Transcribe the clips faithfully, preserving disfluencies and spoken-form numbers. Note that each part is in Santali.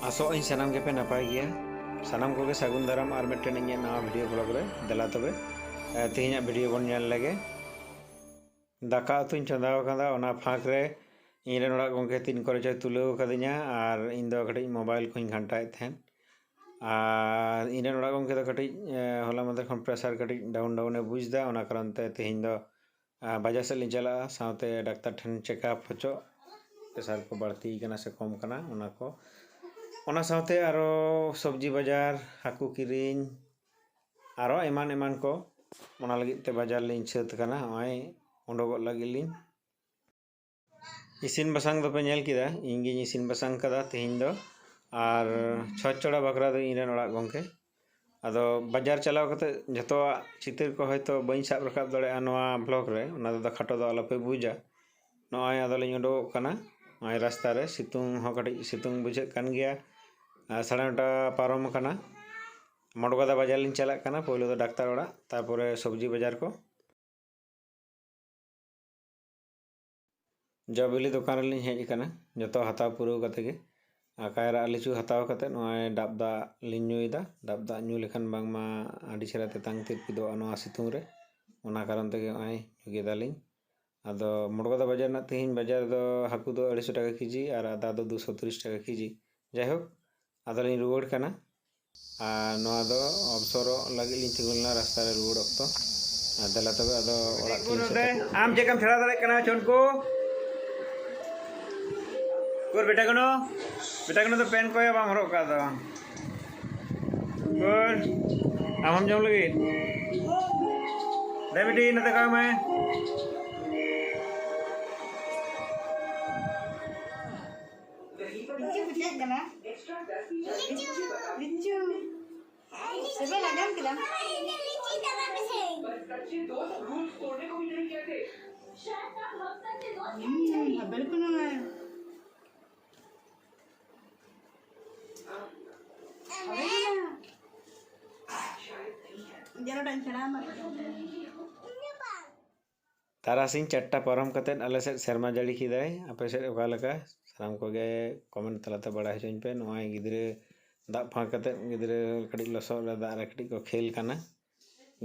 ᱟᱥᱚᱜ ᱟᱹᱧ ᱥᱟᱱᱟᱢ ᱜᱮᱯᱮ ᱱᱟᱯᱟᱭ ᱜᱮᱭᱟ᱾ ᱥᱟᱱᱟᱢ ᱠᱚᱜᱮ ᱥᱟᱹᱜᱩᱱ ᱫᱟᱨᱟᱢ ᱟᱨ ᱢᱤᱫᱴᱮᱱ ᱤᱧᱟᱹᱜ ᱱᱟᱣᱟ ᱵᱷᱤᱰᱤᱭᱳ ᱵᱞᱚᱜ ᱨᱮ᱾ ᱫᱮᱞᱟ ᱛᱚᱵᱮ, ᱮ, ᱛᱮᱦᱮᱧᱟᱜ ᱵᱷᱤᱰᱤᱭᱳ ᱵᱚᱱ ᱧᱮᱞ ᱞᱮᱜᱮ᱾ ᱫᱟᱠᱟ ᱩᱛᱩᱧ ᱪᱚᱸᱫᱟ ᱟᱠᱟᱫᱟ, ᱚᱱᱟ ᱯᱷᱟᱸᱠ ᱨᱮ ᱤᱧ ᱨᱮᱱ ᱚᱲᱟᱜ ᱜᱚᱢᱠᱮ ᱛᱤᱱ ᱠᱚᱨᱮ ᱪᱚᱭ ᱛᱩᱞᱟᱹᱣ ᱟᱠᱟᱫᱤᱧᱟ ᱟᱨ ᱤᱧ ᱫᱚ ᱠᱟᱹᱴᱤᱡ ᱢᱳᱵᱟᱭᱤᱞ ᱠᱚᱧ ᱜᱷᱟᱱᱴᱟᱭᱮᱫ ᱛᱟᱦᱮᱸᱫ᱾ ᱟᱨ ᱤᱧ ᱨᱮᱱ ᱚᱲᱟᱜ ᱜᱚᱢᱠᱮ ᱫᱚ ᱠᱟᱹᱴᱤᱡ, ᱮ, ᱦᱚᱞᱟ ᱢᱟᱫᱷᱮᱨ ᱠᱷᱚᱱ ᱯᱨᱮᱥᱟᱨ ᱠᱟᱹᱴᱤᱡ ᱰᱟᱣᱩᱱ ᱰᱟᱣᱩᱱ ᱮ ᱵᱩᱡᱽ ᱮᱫᱟ, ᱚᱱᱟ ᱠᱟᱨᱚᱱ ᱛᱮ ᱛᱮᱦᱮᱧ ᱫᱚ ᱟᱨ ᱵᱟᱡᱟᱨ ᱥᱮᱫ ᱞᱤᱧ ᱪᱟᱞᱟᱜᱼᱟ, ᱥᱟᱶᱛᱮ ᱰᱟᱠᱛᱟᱨ ᱴᱷᱮᱱ ᱪᱮᱠᱟᱯ ᱦᱚᱪᱚ, ᱯᱨᱮᱥᱟᱨ ᱠᱚ ᱵᱟᱹᱲᱛᱤ ᱠᱟᱱᱟ ᱥᱮ ᱠᱚᱢ ᱠᱟᱱᱟ, ᱚᱱᱟ ᱠᱚ᱾ ᱚᱱᱟ ᱥᱟᱶᱛᱮ ᱟᱨᱚ ᱥᱚᱵᱽᱡᱤ ᱵᱟᱡᱟᱨ, ᱦᱟᱹᱠᱩ ᱠᱤᱨᱤᱧ, ᱟᱨᱚ ᱮᱢᱟᱱ ᱮᱢᱟᱱ ᱠᱚ᱾ ᱚᱱᱟ ᱞᱟᱹᱜᱤᱫ ᱛᱮ ᱵᱟᱡᱟᱨ ᱞᱤᱧ ᱥᱟᱹᱛ ᱟᱠᱟᱱᱟ, ᱱᱚᱜᱼᱚᱭ ᱩᱰᱩᱠᱚᱜ ᱞᱟᱹᱜᱤᱫ ᱞᱤᱧ᱾ ᱤᱥᱤᱱ ᱵᱟᱥᱟᱝ ᱫᱚᱯᱮ ᱧᱮᱞ ᱠᱮᱫᱟ, ᱤᱧ ᱜᱤᱧ ᱤᱥᱤᱱ ᱵᱟᱥᱟᱝ ᱠᱟᱫᱟ ᱛᱮᱦᱮᱧ ᱫᱚ᱾ ᱟᱨ ᱪᱷᱚᱸᱪ ᱪᱷᱚᱲᱟ ᱵᱟᱠᱷᱨᱟ ᱫᱚ ᱤᱧ ᱨᱮᱱ ᱚᱲᱟᱜ ᱜᱚᱢᱠᱮ᱾ ᱟᱫᱚ ᱵᱟᱡᱟᱨ ᱪᱟᱞᱟᱣ ᱠᱟᱛᱮ ᱡᱷᱚᱛᱚᱣᱟᱜ ᱪᱤᱛᱟᱹᱨ ᱠᱚ ᱦᱚᱭᱛᱳ ᱵᱟᱹᱧ ᱥᱟᱵ ᱨᱟᱠᱟᱵ ᱫᱟᱲᱮᱭᱟᱜᱼᱟ ᱱᱚᱣᱟ ᱵᱞᱚᱜ ᱨᱮ, ᱚᱱᱟ ᱫᱚ ᱠᱷᱟᱴᱚ ᱫᱚ ᱟᱞᱚᱯᱮ ᱵᱩᱡᱟ᱾ ᱱᱚᱜᱼᱚᱭ ᱟᱫᱚᱞᱤᱧ ᱩᱰᱩᱠᱚᱜ ᱠᱟᱱᱟ, ᱱᱚᱜᱼᱚᱭ ᱨᱟᱥᱛᱟ ᱨᱮ ᱥᱤᱛᱩᱝ ᱦᱚᱸ ᱠᱟᱹᱴᱤᱡ ᱥᱤᱛᱩᱝ ᱵᱩᱡᱷᱟᱹᱜ ᱠᱟᱱ ᱜᱮᱭᱟ᱾ ᱟᱨ ᱥᱟᱲᱮ ᱱᱚᱴᱟ ᱯᱟᱨᱚᱢ ᱟᱠᱟᱱᱟ᱾ ᱢᱚᱰᱜᱚᱫᱟ ᱵᱟᱡᱟᱨ ᱞᱤᱧ ᱪᱟᱞᱟᱜ ᱠᱟᱱᱟ, ᱯᱳᱭᱞᱳ ᱫᱚ ᱰᱟᱠᱛᱟᱨ ᱚᱲᱟᱜ, ᱛᱟᱨᱯᱚᱨᱮ ᱥᱚᱵᱽᱡᱤ ᱵᱟᱡᱟᱨ ᱠᱚ᱾ ᱡᱚ ᱵᱤᱞᱤ ᱫᱚᱠᱟᱱ ᱨᱮᱞᱤᱧ ᱦᱮᱡ ᱟᱠᱟᱱᱟ, ᱡᱚᱛᱚ ᱦᱟᱛᱟᱣ ᱯᱩᱨᱟᱹᱣ ᱠᱟᱛᱮ ᱜᱮ᱾ ᱟᱨ ᱠᱟᱭᱨᱟ ᱟᱨ ᱞᱤᱪᱩ ᱦᱟᱛᱟᱣ ᱠᱟᱛᱮ ᱱᱚᱜᱼᱚᱭ ᱰᱟᱵ ᱫᱟᱜ ᱞᱤᱧ ᱧᱩᱭᱮᱫᱟ᱾ ᱰᱟᱵ ᱫᱟᱜ ᱧᱩ ᱞᱮᱠᱷᱟᱱ ᱵᱟᱝᱢᱟ ᱟᱹᱰᱤ ᱪᱮᱦᱨᱟ ᱛᱮᱛᱟᱝ ᱛᱤᱨᱯᱤᱫᱚᱜᱼᱟ ᱱᱚᱣᱟ ᱥᱤᱛᱩᱝ ᱨᱮ, ᱚᱱᱟ ᱠᱟᱨᱚᱱ ᱛᱮᱜᱮ ᱱᱚᱜᱼᱚᱭ ᱧᱩ ᱠᱮᱫᱟᱞᱤᱧ᱾ ᱟᱫᱚ ᱢᱚᱲᱜᱚᱫᱟ ᱵᱟᱡᱟᱨ ᱨᱮᱱᱟᱜ ᱛᱮᱦᱮᱧ ᱵᱟᱡᱟᱨ ᱫᱚ ᱦᱟᱹᱠᱩ ᱫᱚ ᱟᱹᱲᱟᱹᱭᱥᱚ ᱴᱟᱠᱟ ᱠᱮᱡᱤ ᱟᱨ ᱟᱫᱟ ᱫᱚ ᱫᱩᱥᱚ ᱛᱤᱨᱤᱥ ᱴᱟᱠᱟ ᱠᱮᱡᱤ᱾ ᱡᱟᱭᱦᱳᱠ, ᱟᱫᱚᱞᱤᱧ ᱨᱩᱣᱟᱹᱲ ᱠᱟᱱᱟ᱾ ᱟᱨ ᱱᱚᱣᱟ ᱫᱚ ᱚᱵᱥᱚᱨᱚᱜ ᱞᱟᱹᱜᱤᱫ ᱞᱤᱧ ᱛᱤᱸᱜᱩ ᱞᱮᱱᱟ ᱨᱟᱥᱛᱟ ᱨᱮ ᱨᱩᱣᱟᱹᱲ ᱚᱠᱛᱚ᱾ ᱟᱨ ᱫᱮᱞᱟ ᱛᱚᱵᱮ ᱟᱫᱚ ᱚᱲᱟᱜ ᱛᱮᱞᱤᱧ ᱥᱮᱴᱮᱨ ᱠᱚᱜᱼᱟ᱾ ᱟᱢ ᱪᱮᱫ ᱞᱮᱠᱟᱢ ᱥᱮᱬᱟ ᱫᱟᱲᱮᱭᱟᱜ ᱠᱟᱱᱟ, ᱪᱷᱚᱱᱠᱩ? ᱩᱠᱩᱨ ᱵᱮᱴᱟ ᱠᱟᱱᱩ? ᱵᱮᱴᱟ ᱠᱟᱱᱩ ᱫᱚ ᱯᱮᱱ ᱠᱚᱭᱟ ᱵᱟᱢ ᱦᱚᱨᱚᱜ ᱠᱟᱜ ᱫᱚ᱾ ᱩᱠᱩᱨ, ᱟᱢ ᱦᱚᱸᱢ ᱡᱚᱢ ᱞᱟᱹᱜᱤᱫ? ᱫᱮ ᱵᱤᱴᱤ, ᱱᱚᱛᱮ ᱠᱚᱭᱚᱜ ᱢᱮ᱾ ᱞᱤᱪᱩ ᱠᱚ ᱪᱮᱫ ᱠᱟᱱᱟ? ᱞᱤᱪᱩ᱾ ᱥᱤᱵᱤᱞᱟ, ᱡᱚᱢ ᱠᱮᱫᱟᱢ? ᱦᱩᱸ, ᱵᱤᱞᱠᱩᱞ ᱵᱟᱝ᱾ ᱡᱮᱱᱚᱴᱟᱜ ᱤᱧ ᱥᱮᱬᱟ ᱟᱢᱟ᱾ ᱛᱟᱨᱟᱥᱤᱧ ᱪᱟᱨᱴᱟ ᱯᱟᱨᱚᱢ ᱠᱟᱛᱮᱫ ᱟᱞᱮ ᱥᱮᱫ ᱥᱮᱨᱢᱟ ᱡᱟᱹᱲᱤ ᱠᱮᱫᱟᱭ᱾ ᱟᱯᱮ ᱥᱮᱫ ᱚᱠᱟ ᱞᱮᱠᱟ? ᱥᱟᱱᱟᱢ ᱠᱚᱜᱮ ᱠᱚᱢᱮᱱᱴ ᱛᱟᱞᱟᱛᱮ ᱵᱟᱲᱟᱭ ᱦᱚᱪᱚᱧ ᱯᱮ᱾ ᱱᱚᱜᱼᱚᱭ ᱜᱤᱫᱽᱨᱟᱹ ᱫᱟᱜ ᱯᱷᱟᱸᱠ ᱠᱟᱛᱮᱫ ᱜᱤᱫᱽᱨᱟᱹ ᱠᱟᱹᱴᱤᱡ ᱞᱚᱥᱚᱫ ᱨᱮ, ᱫᱟᱜ ᱨᱮ ᱠᱟᱹᱴᱤᱡ ᱠᱚ ᱠᱷᱮᱞ ᱠᱟᱱᱟ᱾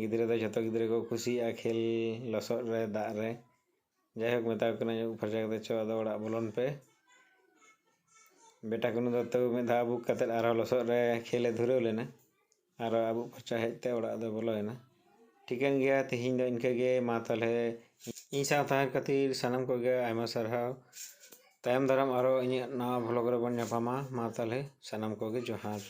ᱜᱤᱫᱽᱨᱟᱹ ᱫᱚ ᱡᱷᱚᱛᱚ ᱜᱤᱫᱽᱨᱟᱹ ᱠᱚ ᱠᱩᱥᱤᱭᱟᱜᱼᱟ ᱠᱷᱮᱞ ᱞᱚᱥᱚᱫ ᱨᱮ, ᱫᱟᱜ ᱨᱮ᱾ ᱡᱟᱭᱦᱳᱠ, ᱢᱮᱛᱟ ᱠᱚ ᱠᱟᱹᱱᱟᱹᱧ, ᱩᱵ ᱯᱷᱟᱨᱪᱟ ᱠᱟᱛᱮ ᱪᱚ ᱟᱫᱚ ᱚᱲᱟᱜ ᱵᱚᱞᱚᱱ ᱯᱮ᱾ ᱵᱮᱴᱟ ᱠᱩᱱᱩ ᱫᱚ ᱛᱟᱹᱣ ᱢᱤᱫ ᱫᱷᱟᱣ ᱟᱹᱵᱩᱠ ᱠᱟᱛᱮᱫ ᱟᱨᱦᱚᱸ ᱞᱚᱥᱚᱫ ᱨᱮ ᱠᱷᱮᱞ ᱮ ᱫᱷᱩᱨᱟᱹᱣ ᱞᱮᱱᱟ᱾ ᱟᱨᱦᱚᱸ ᱟᱹᱵᱩᱠ ᱯᱷᱟᱨᱪᱟ ᱦᱮᱡ ᱛᱮ ᱚᱲᱟᱜ ᱫᱚ ᱵᱚᱞᱚᱭᱮᱱᱟ᱾ ᱴᱷᱤᱠᱟᱹᱱ ᱜᱮᱭᱟ, ᱛᱮᱦᱮᱧ ᱫᱚ ᱤᱱᱠᱟᱹ ᱜᱮ᱾ ᱢᱟ ᱛᱟᱦᱚᱞᱮ, ᱤᱧ ᱥᱟᱶ ᱛᱟᱦᱮᱸ ᱠᱷᱟᱹᱛᱤᱨ ᱥᱟᱱᱟᱢ ᱠᱚᱜᱮ ᱟᱭᱢᱟ ᱥᱟᱨᱦᱟᱣ᱾ ᱛᱟᱭᱚᱢ ᱫᱟᱨᱟᱢ ᱟᱨᱦᱚᱸ ᱤᱧᱟᱹᱜ ᱱᱟᱣᱟ ᱵᱷᱞᱚᱜ ᱨᱮᱵᱚᱱ ᱧᱟᱯᱟᱢᱟ᱾ ᱢᱟ ᱛᱟᱦᱚᱞᱮ, ᱥᱟᱱᱟᱢ ᱠᱚᱜᱮ ᱡᱚᱦᱟᱨ᱾